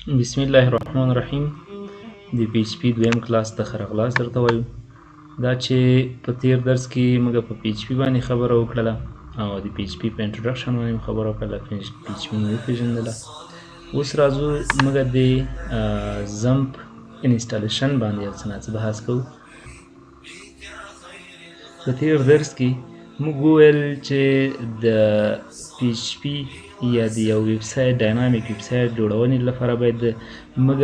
بسم الله الرحمن الرحیم. د پی ایچ پی دویم کلاس ته ښه راغلاست درته وایو. دا چې په تیر درس کې موږ په پی ایچ پی باندې خبره وکړله او د پی ایچ پی په انټروډکشن باندې مو خبره وکړله، پی ایچ پی مو وپېژندله. اوس راځو موږ د زمپ انسټالیشن باندې یو څه ناڅه بحث کوو. په تیر درس کې موږ وویل چې د پی ایچ پی یا د یو ویب سایټ، ډاینامیک ویب سایټ جوړونې لپاره باید موږ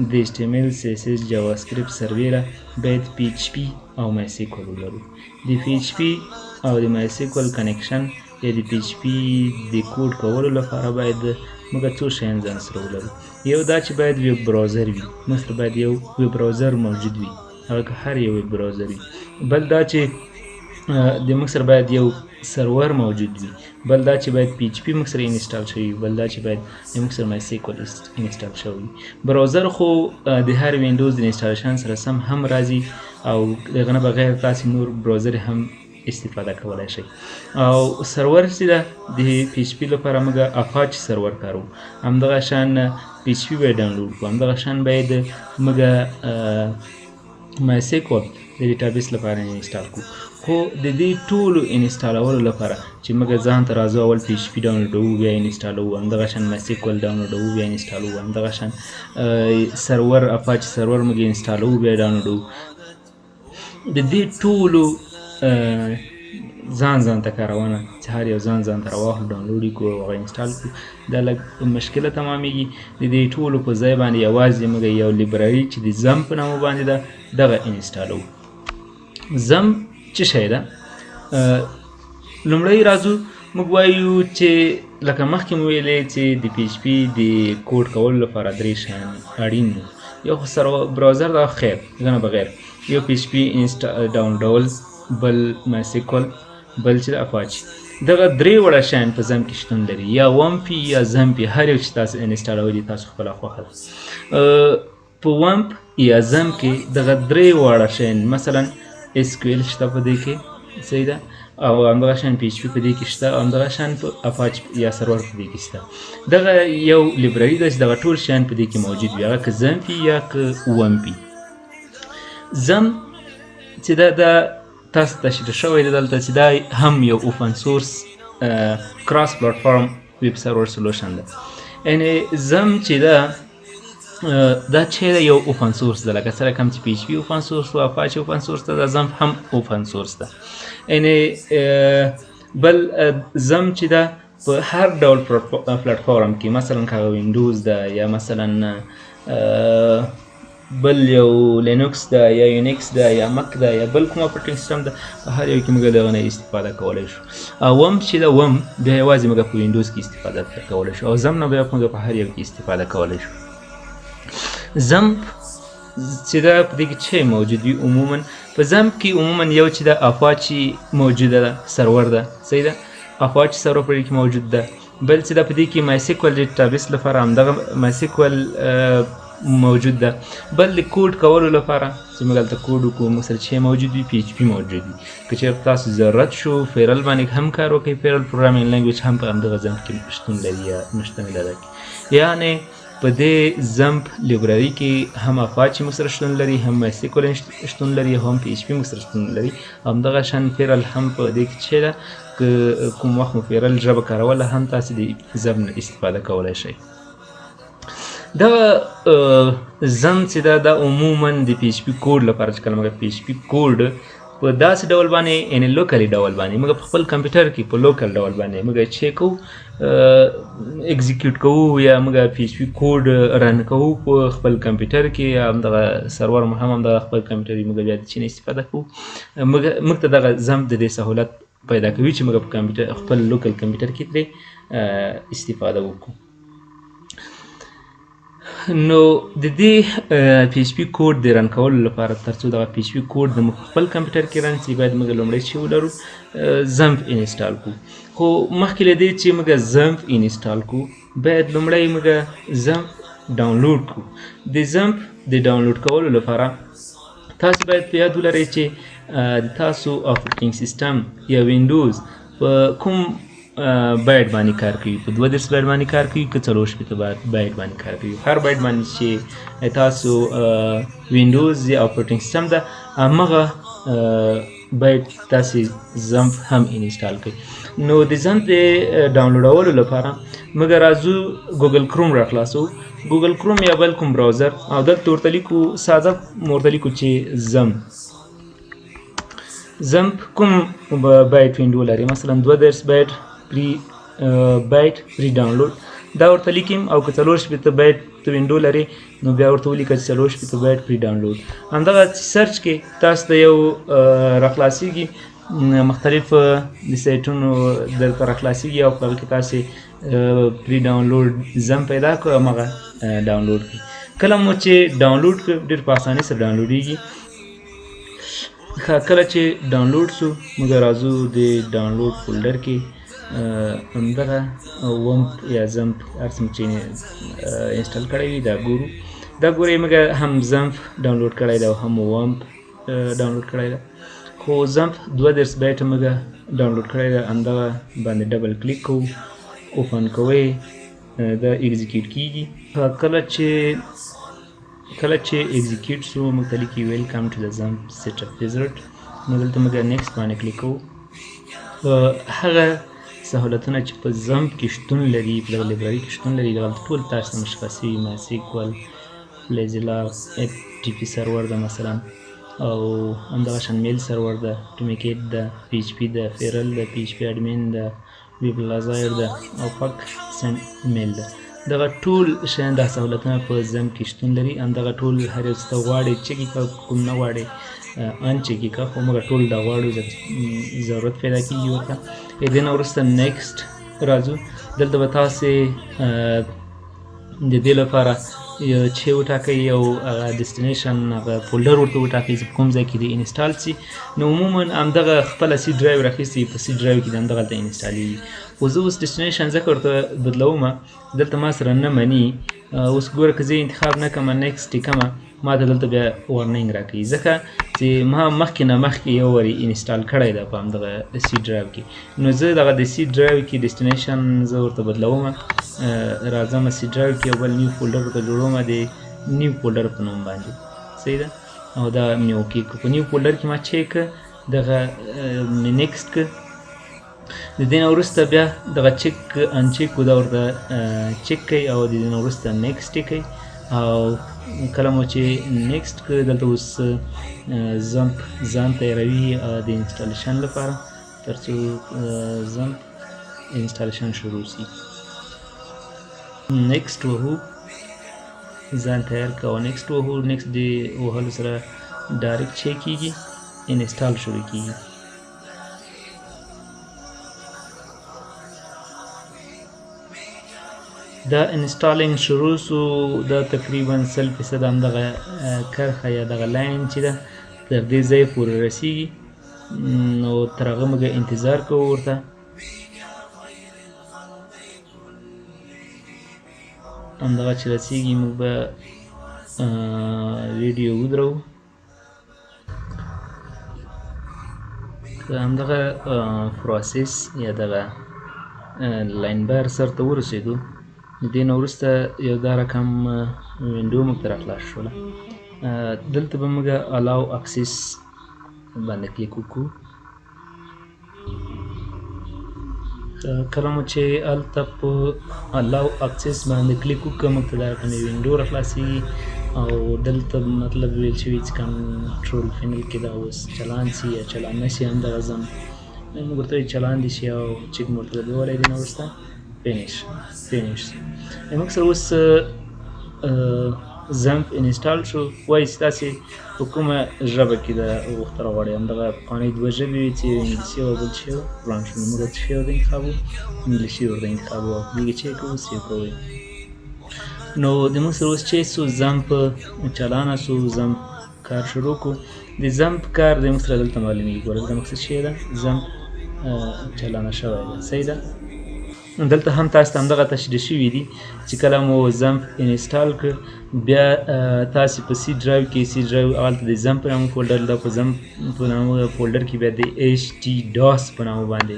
د ایچ ټي ایم ایل، سی ایس ایس، جاوا سکریپټ سربیره باید پی ایچ پی او مای سیکول ولرو. د پی ایچ پی او د مای سیکول کنکشن یا د پی ایچ پی د کوډ کولو لپاره باید موږ څو شیان ځان سره ولرو. یو دا چې باید ویب براوزر وي، موږ سره باید یو ویب براوزر موجود وي، هغه که هر یو ویب براوزر وي. بل دا چې د موږ سره باید یو سرور موجود وي. بل دا چې باید پی ایچ پی موږ سره انسټال شوی وي. بل دا چې باید موږ سره مای سیکول انسټال شوی وي. براوزر خو د هر وینډوز د انسټالیشن سره سم هم راځي او د هغه نه بغیر تاسې نور براوزر هم استفاده کولای شئ. او سرور چې ده د پی ایچ پی لپاره موږ اپاچ سرور کارو، همدغه شان پی ایچ پی باید ډاونلوډ کړو، همدغه شان باید موږ مایسیکول د ډیټابیس لپاره انسټال کړو. خو د دې ټولو انسټالولو لپاره چې موږ ځان ته راځو، اول پی ایچ پی ډاونلوډوو بیا انسټالوو، همدغه شان مایسیکول ډاونلوډوو بیا انسټالوو، همدغه شان سرور اپاچ سرور موږ انسټالوو بیا ډاونلوډوو، د دې ټولو ځان ځان ته کارونه چې هر یو ځان ځان ته راواخلو، ډاونلوډ یې کړو او هغه انسټال کړو، دا لږ مشکله تمامېږي. د دې ټولو په ځای باندې یوازې موږ یو لیبرري چې د زم په نامه باندې ده دغه انسټالوو. زم څه شی ده؟ لومړی راځو موږ وایو چې لکه مخکې مو ویلې چې د پی ایچ پی د کوډ کولو لپاره درې شیان اړین وو. یو خو سره براوزر ده، خیر دغه نه بغیر یو پی ایچ پی ډاونلوډول، بل مایسیکول، بل چې د اپاچ. دغه درې وړه شیان په زم کې شتون لري، یا ومپي یا زمپي، هر یو چې تاسو انسټالوئ تاسو خپله خوښه ده. په ومپ یا زم کې دغه درې واړه شیان، مثلا اس کیو ایل شته په دې کې، صحیح ده، او همدغه شان پی ایچ پی په دې کې شته، او همدغه شان په اپاچ یا سرور په دې کې شته. دغه یو لیبرري ده چې دغه ټول شیان په دې کې موجود وي، هغه که زمپي یا که ومپي. زم چې دا دا تاسو تشریح شوی دی دلته چې دا هم یو اوپن سورس کراس پلاتفارم ویب سرور سولوشن ده. یعنی زم چې ده دا چې یو اوپن سورس ده، لکه څه رقم چې پی ایچ پی اوپن سورس و، اپاچ اوپن سورس ده، دا زم هم اوپن سورس ده. یعنی بل زم چې ده په هر ډول پلاتفارم کې، مثلا که هغه وینډوز ده یا مثلا بل یو لینوکس ده یا یونیکس ده یا مک ده یا بل کوم اپریټینګ سیستم ده، په هر یو کې موږ دغه نه استفاده کولی شو. او وم چې ده وم بیا یوازې موږ په وینډوز کې استفاده کولی شو، او زم نه بیا موږ په هر یو کې استفاده کولی شو. زم چې ده په دې کې څه موجود وي؟ عموما په زم کې عموما یو چې ده اپاچي موجوده ده، سرور ده، صحیح ده، اپاچي سرور په دې کې موجود ده. بل چې ده په دې کې مایسیکول ډیټابیس لپاره همدغه مایسیکول موجود ده. بل د کوډ کولو لپاره چې موږ هلته کوډ وکړو، موږ سره چې موجود وي پی ایچ پی موجود وي. که چېرته تاسو ضرورت شو فیرل باندې هم کار وکړئ، فیرل پروګرامینګ لنګویج هم په همدغه زمپ کې شتون لري یا مشتمله ده. یعنی په دې زمپ لیبرري کې هم اپاچي موږ سره شتون لري، هم مایسیکول شتون لري، هم پی ایچ پی موږ سره شتون لري. همدغه شان فیرل هم په دې کې چې ده، که کوم وخت مو فیرل ژبه کاروله هم تاسو د زم نه استفاده کولی شئ. دغه زم چې ده دا عموما د پی ایچ پی کوډ لپاره چې کله موږ پی ایچ پی کوډ په داسې ډول باندې، یعنی لوکلی ډول باندې موږ په خپل کمپیوټر کې په لوکل ډول باندې موږ چې کوو اگزیکیوټ کوو یا موږ پی ایچ پی کوډ رن کوو په خپل کمپیوټر کې، یا همدغه سرور مو هم همدغه خپل کمپیوټر موږ بیا د چینه استفاده کوو، موږ ته دغه زم د دې سهولت پیدا کوي چې موږ په کمپیوټر خپل لوکل کمپیوټر کې ترې استفاده وکړو. نو د دې پی ایچ پی کوډ د رن کولو لپاره ترڅو دغه پی ایچ پی کوډ د موږ خپل کمپیوټر کې رن شي، باید موږ لومړی چې ولرو زمپ انسټال کړو. خو مخکې له دې چې موږ زمپ انسټال کړو، باید لومړی موږ زمپ ډاونلوډ کړو. د زمپ د ډاونلوډ کولو لپاره تاسو باید په یاد ولرئ چې د تاسو اپریټینګ سیستم یا وینډوز په کوم بایټ باندې کار کوي، په 32 بایټ باندې کار کوي که 64 بایټ باندې کار کوي. هر بایټ باندې چې تاسو وینډوز یا اپریټینګ سیستم ده همغه بایټ تاسو XAMPP هم install کړئ. نو د XAMPP د ډاونلوډولو لپاره موږ راځو ګوګل کروم را خلاصو، ګوګل کروم یا بل کوم browser، او دلته ورته لیکو، ساده ورته لیکو چې XAMPP. XAMPP کوم byte window لري، مثلا 32 byte free byte free download دا ورته لیکم، او که 64 بایټ window لري نو بیا ورته ولیکه چې 64 byte free download. همدغه search کې تاسو ته یو راخلاصیږي، مختلف د سایټونو درته راخلاصیږي، او په هغه کې تاسې free download XAMPP پیدا کړئ او همغه ډاونلوډ کړئ. کله مو چې ډاونلوډ کړ ډېر په اسانۍ سره ډاونلوډیږي. ښه، کله چې ډاونلوډ سو موږ راځو د ډاونلوډ folder کې، همدغه WAMP یا XAMPP هر څه چې install کړی وي دا ګورو. دا ګورئ موږ هم XAMPP ډاونلوډ کړی ده او هم WAMP ډاونلوډ کړی ده، خو XAMPP 32 بایټ موږ ډاونلوډ کړی ده. همدغه باندې double click کوو، open کوئ، دا execute کیږي. کله چې execute سو موږ ته لیکي welcome to the XAMPP setup wizard. نو دلته موږ next باندې کلیک کوو. هغه سهولتونه چې په XAMPP کې شتون لري، په دغه library کې شتون لري، دغه ټول تاسو ته مشخصوي. MySQL، FileZilla، FTP server ده مثلا، او همدغه شان mail server ده، Tomcat ده، PHP ده، Perl ده، PHP admin ده، webLyzard ده، او پک sendmail ده. دغه ټول شیان دا سهولتونه په XAMPP کې شتون لري. همدغه ټول هر یو څه ته غواړې چک یې کړه، کوم نه غواړې uncheck یې کړه، خو موږ ټول دا غواړو ځکه ضرورت پیدا کېږي ورته. دې نه وروسته next راځو. دلته به تاسې د دې لپاره یو چې وټاکئ، یو هغه destination هغه folder ورته وټاکئ چې په کوم ځای کې دې install سي. نو عموما همدغه خپله C drive راخیستي، په C drive کې د همدغلته انسټالیږي. خو زه اوس destination ځکه ورته بدلوم، دلته ما سره نه مني. اوس ګوره که زه انتخاب نه کړم next یې کړم، ما ته دلته بیا warning راکوي، ځکه چې ما مخکې نه مخکې یو واري install کړی ده په همدغه C drive کې. نو زه دغه د C drive کې destination زه ورته بدلوم، راځم C drive کې یو بل new folder ورته جوړوم د new folder په نوم باندې، صحیح ده. او دا مې okay کړ. په new folder کې ما چک دغه مې next کړ. د دې نه وروسته بیا دغه check uncheck کو، دا ورته چک کوي، او د دې نه وروسته next یې کوي. او کله مو چې next کړ، دلته اوس XAMPP ځان تیاروي د installation لپاره، تر څو XAMPP installation شروع سي. next وهو، ځان تیار که او next وهو. next د وهلو سره direct چک کیږي، install شروع کیږي. دا installing شروع سو، دا تقریبا 100% همدغه کرښه یا دغه line چې ده تر دې ځای پورې رسیږي، نو تر هغه موږ انتظار کوو ورته. همدغه چې رسیږي موږ به ویډیو ودروو. همدغه process یا دغه line بار سر ته ورسېدو. د دې نه وروسته یو دا رقم window موږ ته راخلاص شوله. دلته به موږ allow access باندې کلیک وکړو. کله مو چې هلته په allow access باندې کلیک وکړو، موږ ته دا رقم window راخلاصېږي، او دلته مطلب ویل شوي چې control panel کې دغه اوس چلان سي یا چلان نه سي، همدغه XAMPP موږ ورته وایو چلان دي شي، او چک مو ورته لګولی دی. نه وروسته finish finish. موږ سره اوس XAMPP install شو. وایي چې تاسې په کومه ژبه کې دا غوښتنه غواړئ، همدغه پخوانۍ دوه ژبې وې چې انګلیسي او بل څه وو، روان شو. نو موږ څه شی ورته انتخابو، انګلیسي ورته انتخابو. او دې کې چې کوو save کوئ. نو د موږ سره اوس چې سو XAMPP چالانه سو، XAMPP کار شروع کو. د XAMPP کار د موږ سره دلته معلومیږي. ګوره دلته موږ څه شی ده، XAMPP چالانه شوی ده، صحیح ده. دلته هم تاسو ته همدغه تشریح شوي دي چې کله مو XAMPP install کړ، بیا تاسو په C drive کې، C drive هلته د XAMPP په نامه folder ده، په XAMPP په نامه folder کې بیا د htdocs په نامه باندې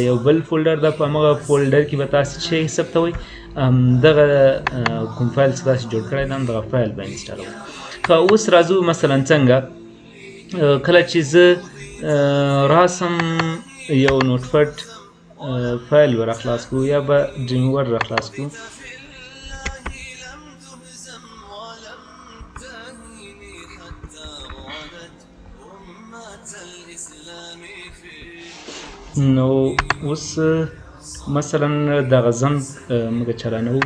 یو بل folder ده. په همغه folder کې به تاسو چې ثبتوئ دغه کوم فایل چې تاسو جوړ کړی دی، همدغه فایل به install وئ. ښه، اوس راځو مثلا څنګه کله چې زه راسم یو Notepad فایل به راخلاص کړو یا به Dreamweaver راخلاص کړو. نو اوس مثلا دغه XAMPP موږ چلانو،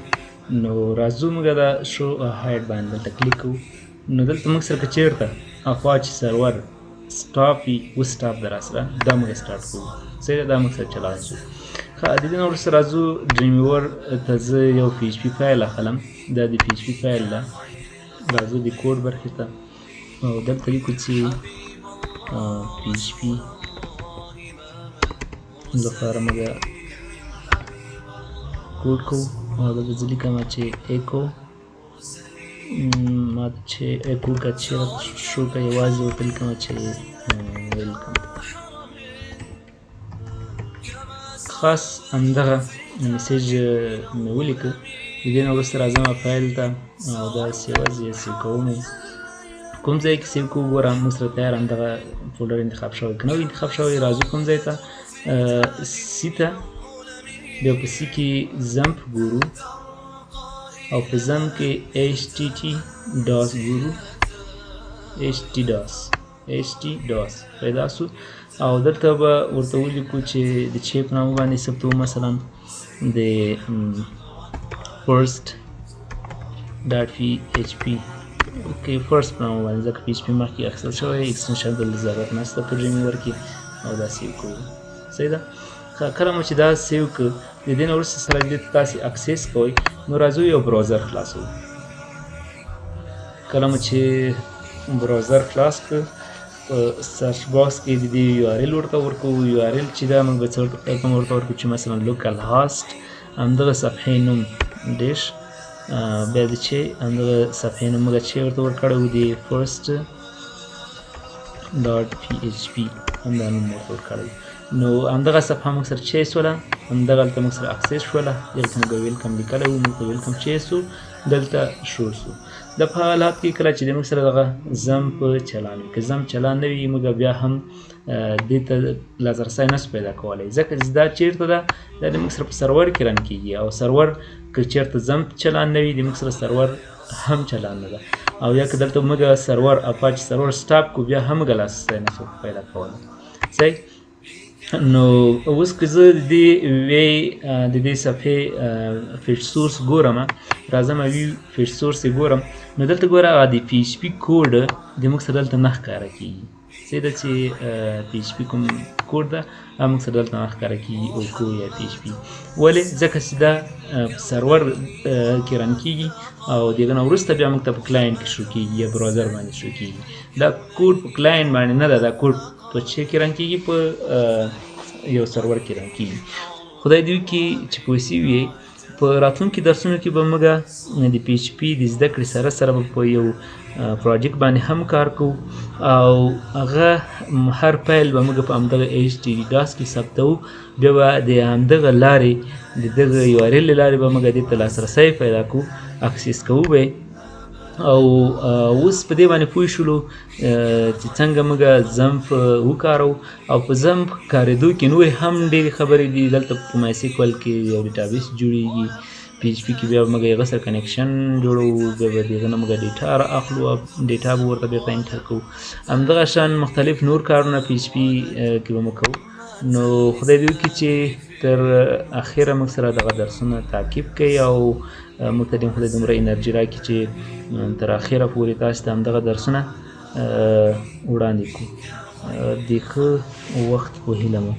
نو راځو موږ دا show hide باندې دلته کلیک کوو. نو دلته موږ سره که چېرته Apache server stop وي، اوس stop ده راسره، دا موږ start کوو. صحیح ده، دا موږ سره چلان شو. ښه، د دې نه وروسته راځو Dreamweaver ته، زه یو PHP فایل اخلم، دا د PHP فایل ده. راځو د کوډ برخې ته او دلته لیکو چې PHP لپاره موږ کوډ کوو، او دلته زه لیکم چې ایکو، ما ته چې ایکو که چې راته show که، یوازې ورته لیکم چې welcome، خاص همدغه message مې ولیکه. د دې نه وروسته راځم فایل ته او دا save as یا save کوم یې. کوم ځای کې save کوو؟ ګوره، موږ سره تیار همدغه folder انتخاب شوی، که نه وي انتخاب شوی، راځو کوم ځای ته؟ C ته. بیا په C کې XAMPP ګورو او په XAMPP کې htdocs ګورو، htdocs، htdocs پیدا سو، او دلته به ورته ولیکو چې د چی په نامه باندې ثبتوو، مثلا د first.php. okay، first په نامه باندې، ځکه PHP مخکې اخیستل شوی، extension دلته ضرورت نشته په Dreamweaver کې، او دا save کوو. صحیح ده. کله مو چې دا save کړ، د دې نه وروسته سره دې ته تاسې access کوئ. نو راځو یو browser خلاصوو. کله مو چې browser خلاص کړ، په search box کې د دې URL ورته ورکوو. URL چې دا موږ به څه کوم ورته ورکړو چې مثلا localhost، همدغه صفحې نوم dash، بیا د چې همدغه صفحې نوم موږ چې ورته ورکړی و، د first.php، همدا نوم ورته ورکړی. نو همدغه صفحه موږ سره چې سوله، همدغه هلته موږ سره access شوله. دلته موږ welcome لیکلی و، موږ ته welcome چې سو، دلته show سو. دا په حالات کې کله چې د موږ سره دغه XAMPP چلان وي. که XAMPP چلان نه وي، موږ بیا هم دې ته لاسرسی نه سو پیدا کولی، ځکه چې دا چیرته ده؟ دا د موږ سره په سرور کې run کیږي، او سرور که چیرته XAMPP چلان نه وي، د موږ سره سرور هم چلان نه ده، او یا که دلته موږ سرور Apache server stop کو، بیا هم موږ لاسرسی نه سو پیدا کولی. صحیح. نو اوس که زه د دې وی د دې صفحې fetch source ګورم، راځم view fetch source یې ګورم، نو دلته ګوره، هغه د PHP code د موږ سره دلته نه ښکاره کیږي. صحیح ده، چې PHP کوم کوډ ده، هغه موږ سره دلته نه ښکاره کیږي، او کو یا PHP. ولې؟ ځکه چې دا په سرور کې run کیږي، او د هغه نه وروسته بیا موږ ته په client کې show کیږي یا browser باندې show کیږي. دا کوډ په client باندې نه ده، دا کوډ په چې کې run کیږي؟ په یو سرور کې run کیږي. خدای دې وکړي چې پوه سوي وي. په راتلونکي درسونو کې به موږ د PHP د زده کړې سره سره به په یو project باندې هم کار کوو، او هغه هر فایل به موږ په همدغه htdocs کې ثبتوو. بیا به د همدغه لارې، د دغه URL له لارې به موږ دې ته لاسرسی پیدا کوو، access کوو به. او اوس په دې باندې پوه شولو چې څنګه موږ XAMPP وکارو، او په XAMPP کارېدو کې نورې هم ډېرې خبرې دي. دلته په MySQL کې یو database جوړیږي، PHP کې بیا موږ هغه سره connection جوړوو، بیا به د هغه نه موږ data را اخلو او data به ورته بېرته enter کوو. همدغه شان مختلف نور کارونه PHP کې به موږ کوو. نو خدای دې وکړي چې تر اخره موږ سره دغه درسونه تعقیب کړئ، او موږ ته دې خدای دومره انرژي راکړي چې تر اخره پورې تاسو ته همدغه درسونه وړاندې کړو. د ښه وخت په هیله مو.